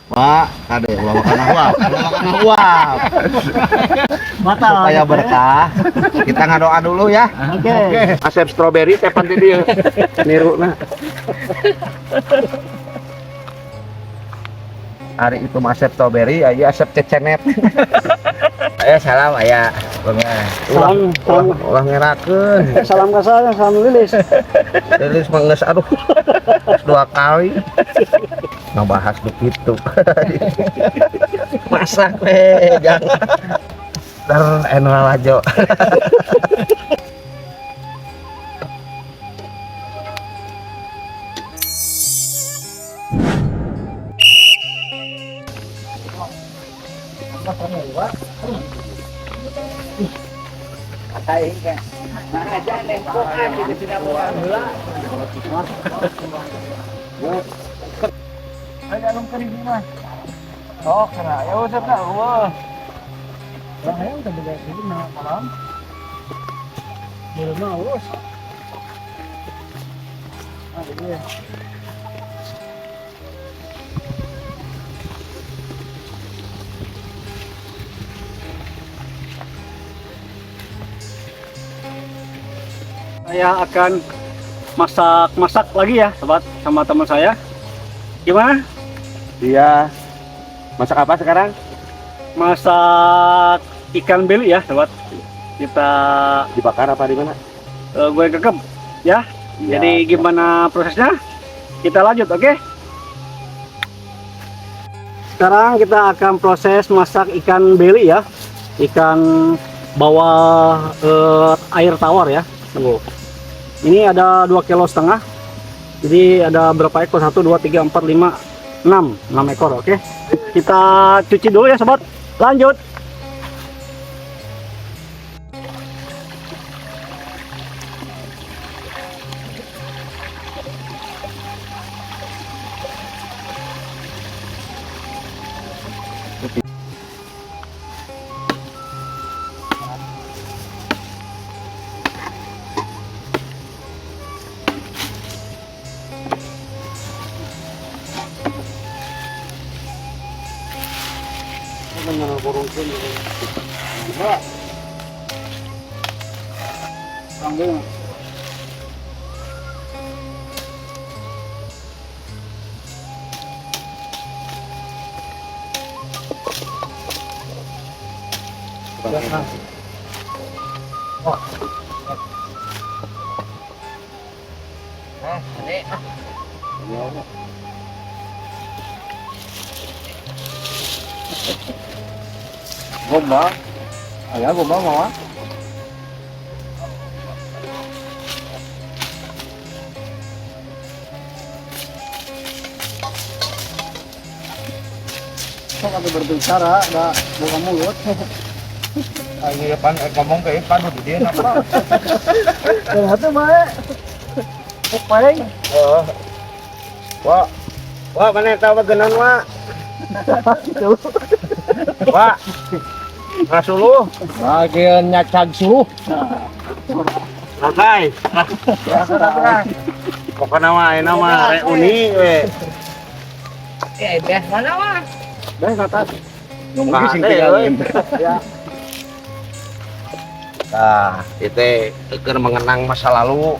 Pak, kade ulah makan huap, ulah makan huap. Batal. Supaya berkah, kita ngadoa dulu ya. Oke. Asep strawberry teh panti dieu. Niruna. Hari itu mah Asep strawberry, aya Asep cecenet. Ayo salam aya. Ulah, Salam, ulah, salam. ulah ngerakeun. Salam ke saya, salam Lilis. Lilis mah geus aduh. Geus dua kali. Ngebahas begitu. Masak we, jangan. Dar enu lalajo. Oh, kena. Ya udah kena. Wah. Orang udah beda sini malam. Belum mau. Ah, iya. Saya akan masak-masak lagi ya, sobat, sama teman saya. Gimana? Iya. Masak apa sekarang? Masak ikan beli ya, sobat. Kita Dibakar apa di mana? Goreng kegem ya. Iya, Jadi gimana prosesnya? Kita lanjut, oke? Sekarang kita akan proses masak ikan beli ya. Ikan bawah air tawar ya. Tunggu. Ini ada 2,5 kilo. Jadi ada berapa ekor? 1 2 3 4 5 6. 6 ekor, oke. Kita cuci dulu ya, sobat. Lanjut. Gombal. Aya gombal mau. Sok atuh berbicara, da buka mulut. Ayo pan ngomong ke pan di dia apa? Ya atuh bae. Paling Oh. Wah. Wah, mana tahu begenan, Wak? gitu. Wak. Rasuluh. Bagian nyacag suluh. Selesai. Pokoknya mah ayeuna mah reuni we. Ya, beh mana mah? Beh ke atas. Ngomong sing tinggalin. Ya. Nah, itu keur mengenang masa lalu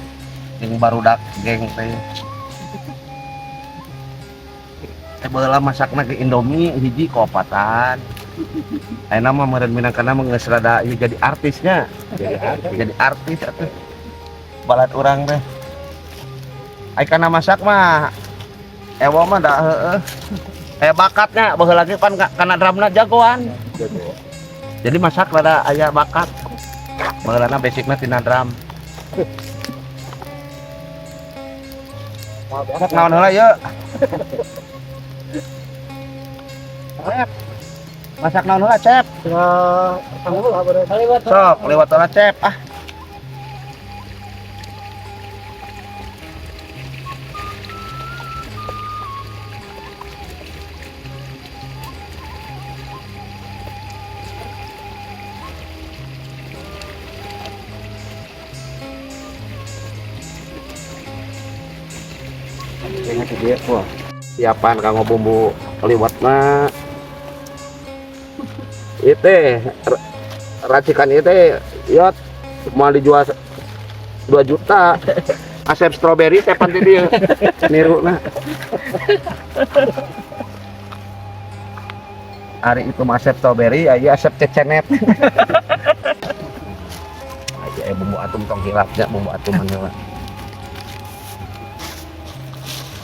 jeung barudak geng teh. Teh baheula masakna ge Indomie hiji kopatan. Ayeuna mah meureun minangkana mah geus rada ieu jadi artisnya. Jadi artis atuh. Balad urang teh. Ai kana masak mah ewo mah da heueuh. Bakatnya baheula ge pan kana drumna jagoan. Jadi masak rada aya bakat. Baheulana basicna tina drum. Masak naon heula yeuh? Cep. Masak naon heula, Cep? Ya, tangguh lah bere. Sok, lewat heula, Cep. Ah. Siapan kanggo bumbu Liwetna. Ieu teh racikan ieu teh yot mau dijual 2 juta. Asep strawberry teh pan di dieu. Niruna. Ari itu mah asep strawberry, aya asep cecenet. Aya bumbu atum tong hilapnya bumbu atum heula.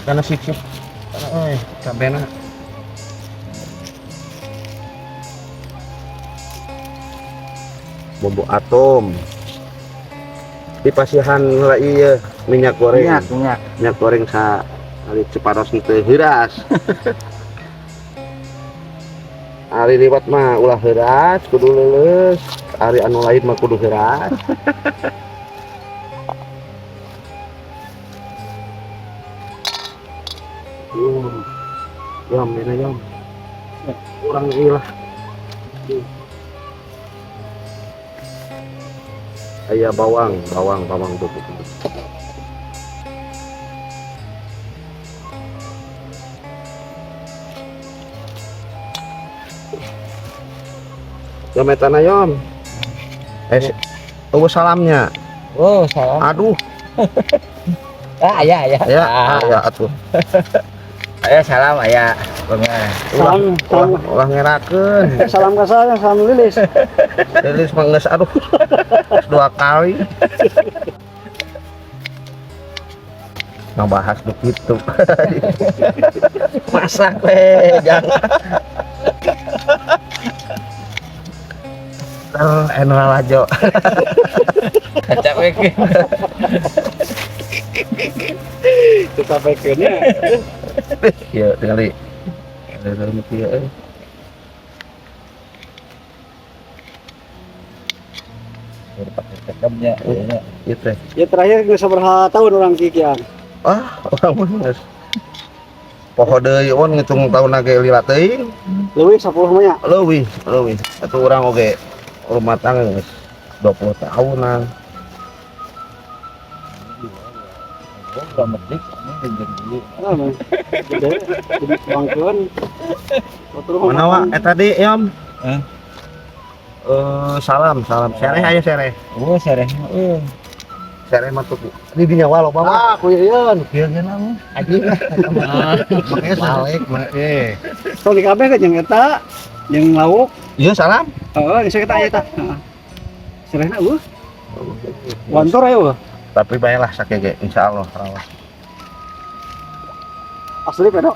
Karena sip sip. Karena euy, cabena. Bumbu atom. Dipasihan heula ieu minyak goreng. Minyak, minyak. Minyak goreng sa ari Ciparos teu heuras. Ari liwat mah ulah heuras, kudu leuleus. Ari anu lain mah kudu heuras. Yom, ini yom. Kurang ieu lah. Aya bawang, bawang, bawang tuh. Yom etana yom. Eueuh salamnya. Oh, salam. Aduh. Ah, aya, aya. Aya, aya atuh. Aya salam aya. Bangga. Salam, salam. Ulah ngerakeun. Salam ka saya, salam Lilis. Lilis mah geus aduh. 2 kali. Ngebahas begitu. Masak we, jangan. Ter enra lajo. Kacak we. Kita pekeunnya. Ieu tingali. Dari kieu euy. Pakai cekemnya, iya. Ieu teh. Ya terakhir geus sabaraha tahun orang kikian. Ah, orang mah geus. Poho deui on ngitung taun ge lila teuing. Leuwih 10 mah nya. Leuwih, leuwih. Atuh urang oge rumah tangga geus 20 tahunan. Udah medik, ini jadi dulu. Gede, jadi bangkeun. Mana wa eta tadi, Yom? Hah? Salam, salam. Sereh aya sereh. Oh, sereh. Sereh mah tuh. Di dinya wa loba mah. Ah, kuyeun. Kieu ge mah. Anjing. Makanya balik mah eh. Tong di kabeh kan jeung eta, jeung lauk. Iya salam. Heeh, geus eta aya eta. Heeh. Serehna eueuh. Wantor aya eueuh. Tapi baiklah sakege insyaallah rawas. Asli pedo.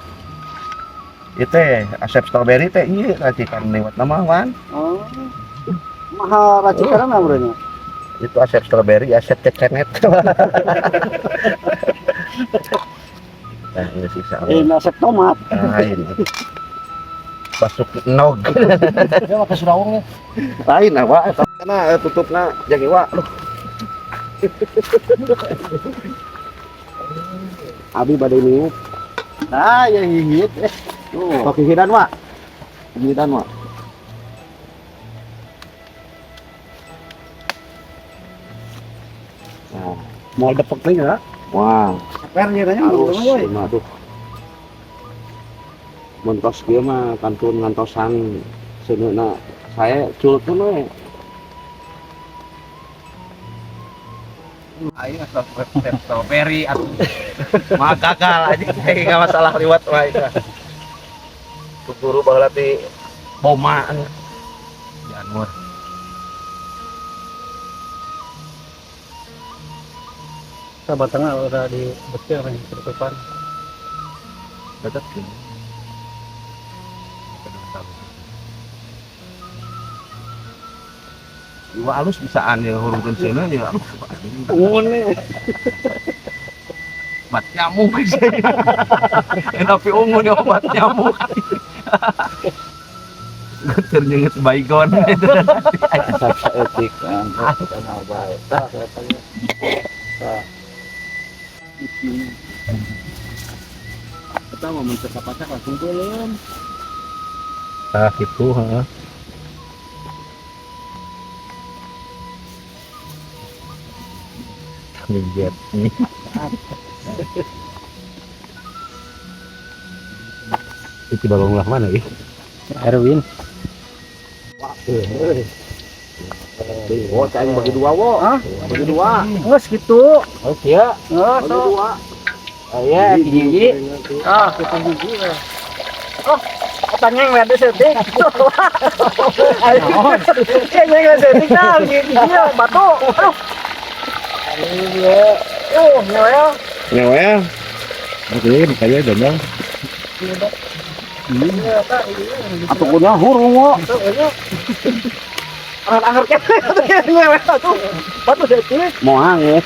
Ieu teh asep strawberry teh ieu racikan lewat nama wan. Oh. Mahal racikan mah bro nya. Itu asep strawberry, asep cecenet. Nah, ini sisa. Ini asep tomat. Nah, ini. Basuk nog. Dia pakai surawung ya. Lain ah, wa eta na tutupna jagi wa. Aduh. Abi badai niup. Nah, ya hihit. Tuh. Sok hihidan wa. Hihidan wa. Nah, Mau depek nih ya. wah, Ceper nya tanya halus mah aduh. Mentos kieu mah kantun ngantosan seuneuna saya culkeun we. Aing strawberry atuh. Mah gagal aja kayak enggak masalah liwat mah itu. Guru baheula ti boma anu. Di Anwar. Sahabat tengah udah di betul nih ketutupan. Betul. Iwa alus bisaan ya hurungkeun seuneu ya. Aduh, Ungun nih. Obat nyamuk. Tapi ungu nih obat nyamuk. Geter nyenget baygon. Asap saeutik kan. Kenal bae. Tah, katanya. Tah. Kita mau mencekap-pacak langsung belum. Tah kitu heeh. Minjet nih. Itu balong lah mana ya? Erwin. Oh, cai bagi dua wo. Hah? Bagi dua. Geus kitu. Oh, iya. Geus Bagi dua. Aya hiji. Ah, kitu hiji. Oh, tanyang lihat deh setik. Nyeng lihat setik dah, hiji batu. Aduh. Oh, nyewel. Nyewel. Oke, makanya dong. Atau kunya hurung wo. Anger-anger kene nyewel tuh. Batu setik. Mau hangus.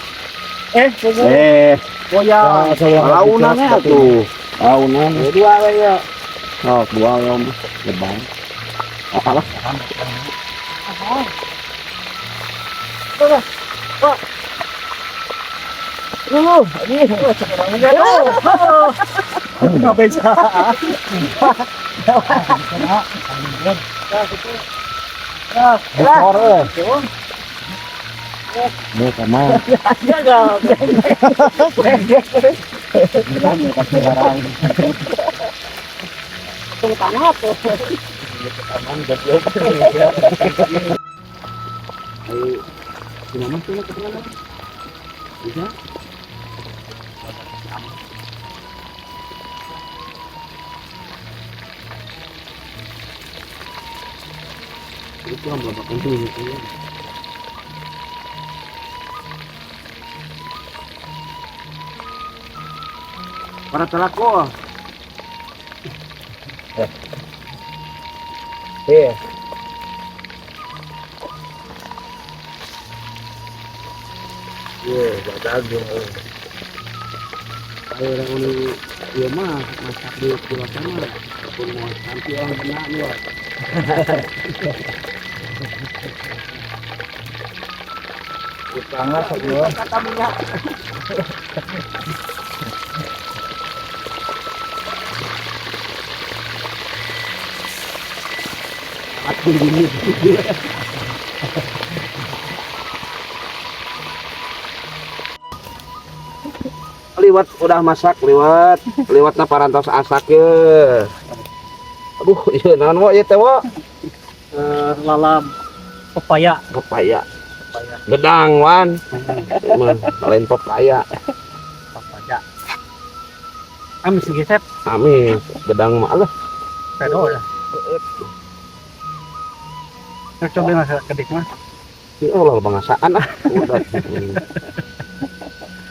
Eh, goyang. Launannya tuh. Launan. Dua ya. Oh, dua om. Lebang. Oh, alah. Lu, ini. Nggak bisa. Bocor eh. Mau sama. Bisa? Itu yang berapa penting itu ya. Para telako. Iya. Iya, badag. Ayo orang ini, iya mah masak di pulau mah, pun mau sampai orang kena nih. Sangat sok Kata minyak. Aku gini. Liwat udah masak, liwat. Liwatna parantos asak ye. Aduh, ieu naon wo ieu teh wo? Lalap pepaya. Pepaya. Gedang wan. Lain pepaya. Pepaya. Amis gesep. Amis, gedang mah lah. Pedo ya. Coba masak kedik mah. Ya Allah bangasaan ah. Udah.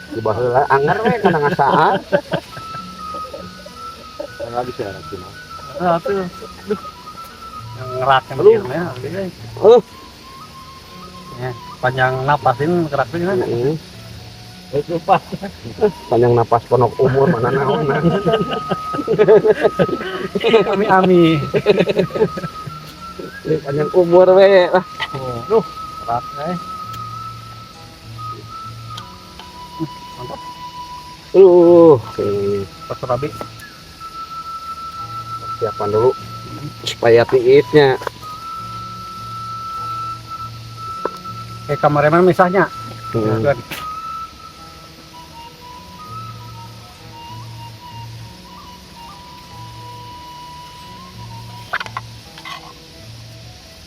Di baheula anger we kana ngasaan. Lagi sih arah cina. Ah, tuh. Duh. Yang ngerak yang ya. Ya, panjang napasin keraknya kan. Heeh. Lupa. Panjang napas ponok umur mana naon. Ami-ami. Panjang umur we lah. Duh, kerak eh. Mantap. Serabi. Persiapan dulu supaya tiisnya. Kayak kameramen misahnya.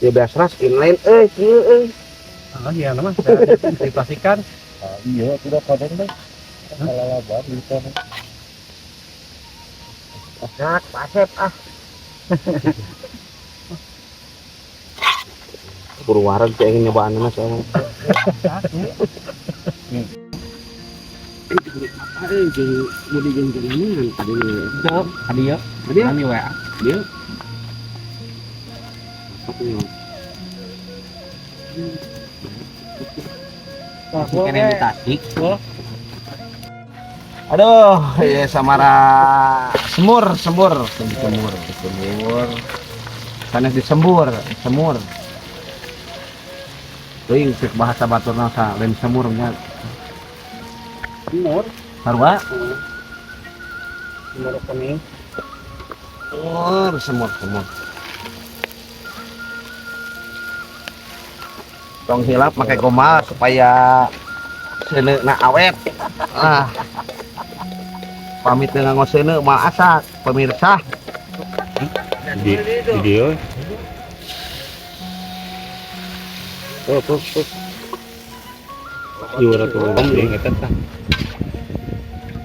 Ya biasa inline kieu euy. Ah, iya nama diplastikan. Iya, tidak kadang deh. Kalau bisa. Nah, pasep ah. Purwaran sih ingin nyobaan mas emang. Apa jeung mudi jeung jenengan tadi nih. Tadi ya. Tadi ya. Kami WA. Dia. Apa nih? Kene di Tasik. Aduh, ya samara semur, semur, semur, semur. Sanes disembur, semur. Teuing cek bahasa baturna sa lain semur nya. Semur. Sarua? Semur kuning. Semur, semur, semur. Tong hilap pakai gomal supaya seuneuna awet. Ah. Pamit dengan ngoseuneu mah asak pemirsa. Di video. Oh, oh, oh. Juara tuh om di tah.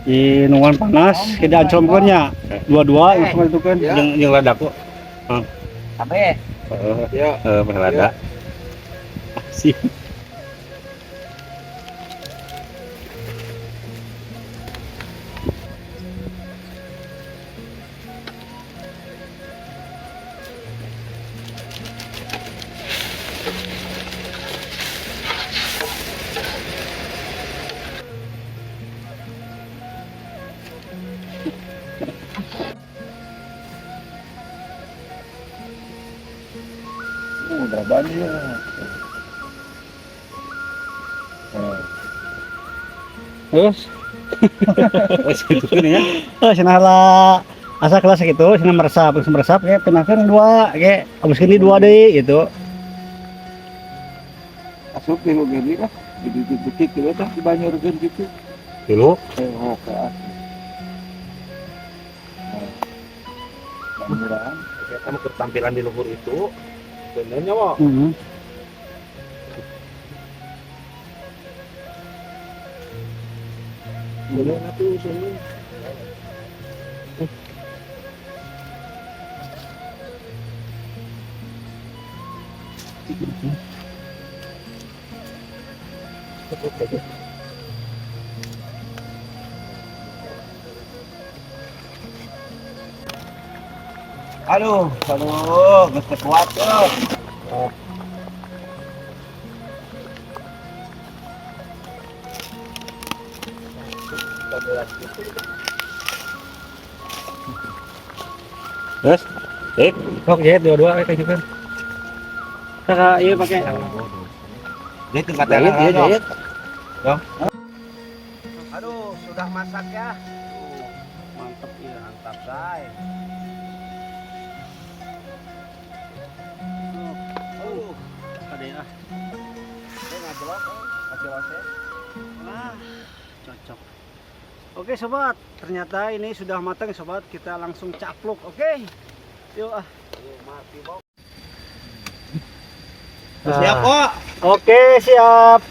Di nungguan panas, kita anclomkeun nya. Dua-dua langsung itu kan. Jeung jeung lada kok. Sampai. Heeh. Ya. Heeh, meh lada. Sih. Udah banyak. Terus, Oh, situ kan ya. oh cenah lah asa kelas gitu, cenah meresap, terus meresap kayak pindahkeun dua, kayak abis ini dua deui gitu. Asup di gini lah. Di detik gitu tah dibanyurkeun gitu. Dulu. Eh, oke. Murah. Kita mau ketampilan di luhur itu. Benernya, Wak. Heeh. Bener tuh sini. Aduh, aduh, geus teu kuat tuh. Terus. Eh, Sok jahit dua-dua kayak gitu kan. Kakak iya pakai. Jahit ke jahit ya, jahit. Aduh, sudah masak ya. Mantap iya. Mantap, say. Aduh, Ada ya. saya ngajlok, kasih lose. Wah, cocok. Oke sobat, ternyata ini sudah matang sobat. Kita langsung capluk, oke? Yuk ah. Siap, kok. Oke, siap.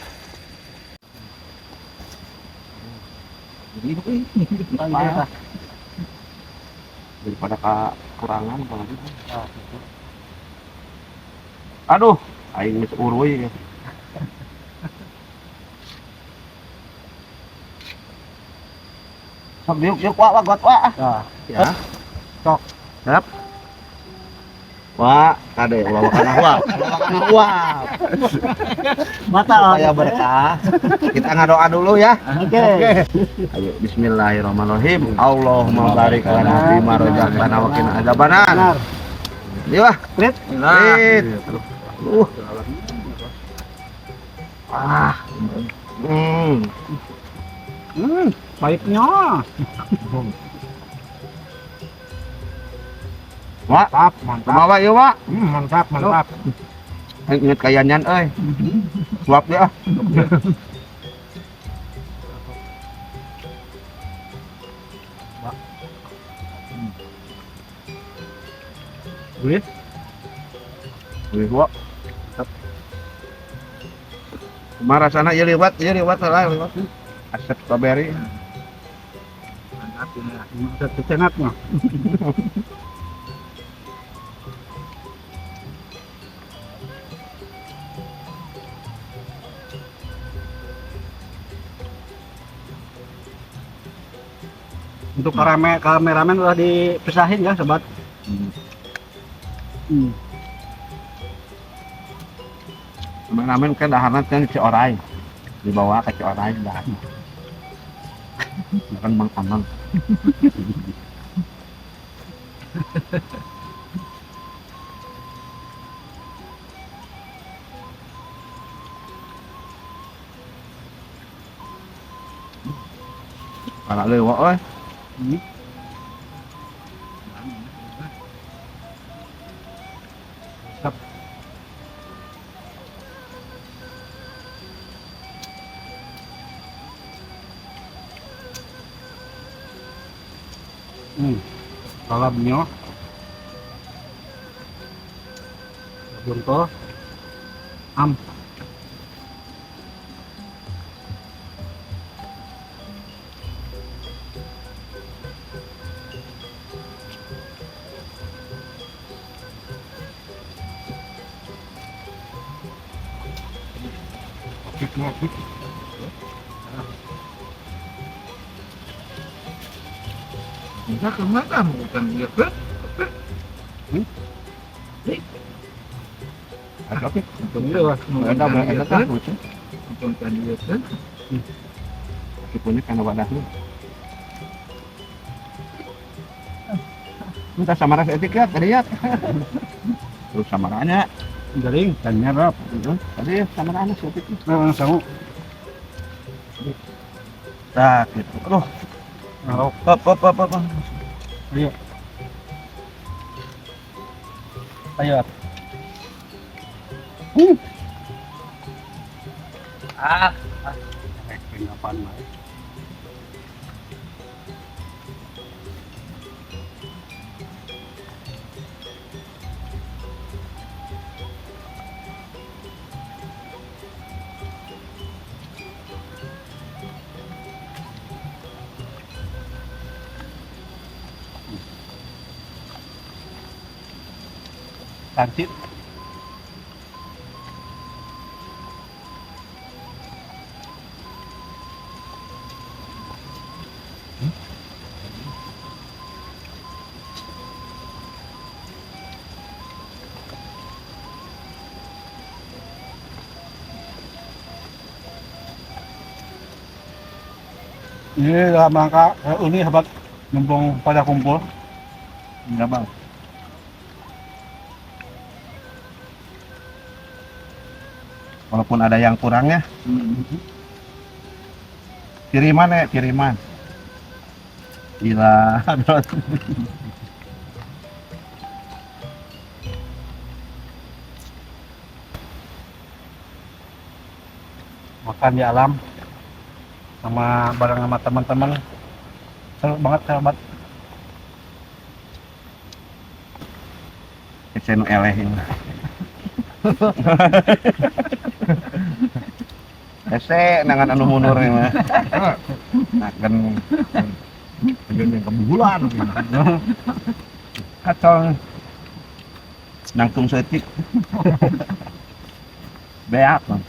Daripada kekurangan apalagi. Aduh, aing geus uruy. Sok diuk diuk wak wak got wak. Nah, Ya. Sok. Siap. Wah, kade ulah wakana wak. Ulah wakana wak. mata. Supaya berkah. Kita ngadoa dulu ya. Oke. Ayo bismillahirrahmanirrahim. Allahumma barik lana fi ma razaqtana wa qina adzabannar. Benar. Yuk ah. Rit. Rit. Ah. Hmm. Baiknya. Wak, Mantap, mantap. kumaha Wak ieu Wak? Mantap, mantap. Aing inget kayanyan euy. Suap dia ah. Boleh? Wih, Wak. Kumaha rasana ieu liwat lah liwat. Asep strawberry. Mantap ini. Udah cenat mah. Untuk kameramen udah dipisahin ya sobat. Hmm. Kameramen kan daharna kan di Ciorai. Dibawa ke Ciorai dah. Makan Bang Amang. Parah leuwak euy. Kalabnya. Jontor. Am. Enggak kemana bukan dia ke? Oke. Iya. Enak enak ah lucu. Bukan dia ke? Punya karena wadahnya. Minta samara etik ya tadi ya. Terus samaranya Garing. dan nyerap. Tadi samaranya setik. Nah, sangu. Nah, gitu. Aduh. Ngarok. Hop, hop, hop, hop. Ayo. Ayo. Ah. Apaan mah. Lancip. Ini dalam rangka reuni sahabat, mumpung pada kumpul. Enggak, Bang. Walaupun ada yang kurangnya. Kiriman ya, kiriman. Gila. Makan di alam sama bareng sama teman-teman, seru banget sahabat. Ese nu eleh ini. Ese nangan anu mundur ini mah. Nah, kan Yang kebulan. kacau nangtung setik. Beak, Bang.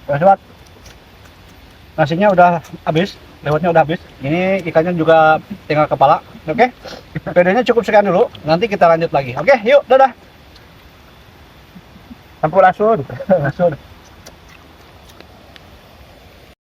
Ya, sobat, nasinya udah habis, lewatnya udah habis. Ini ikannya juga tinggal kepala. Oke, videonya cukup sekian dulu. Nanti kita lanjut lagi. Oke, yuk, dadah. Sampurasun. Langsung.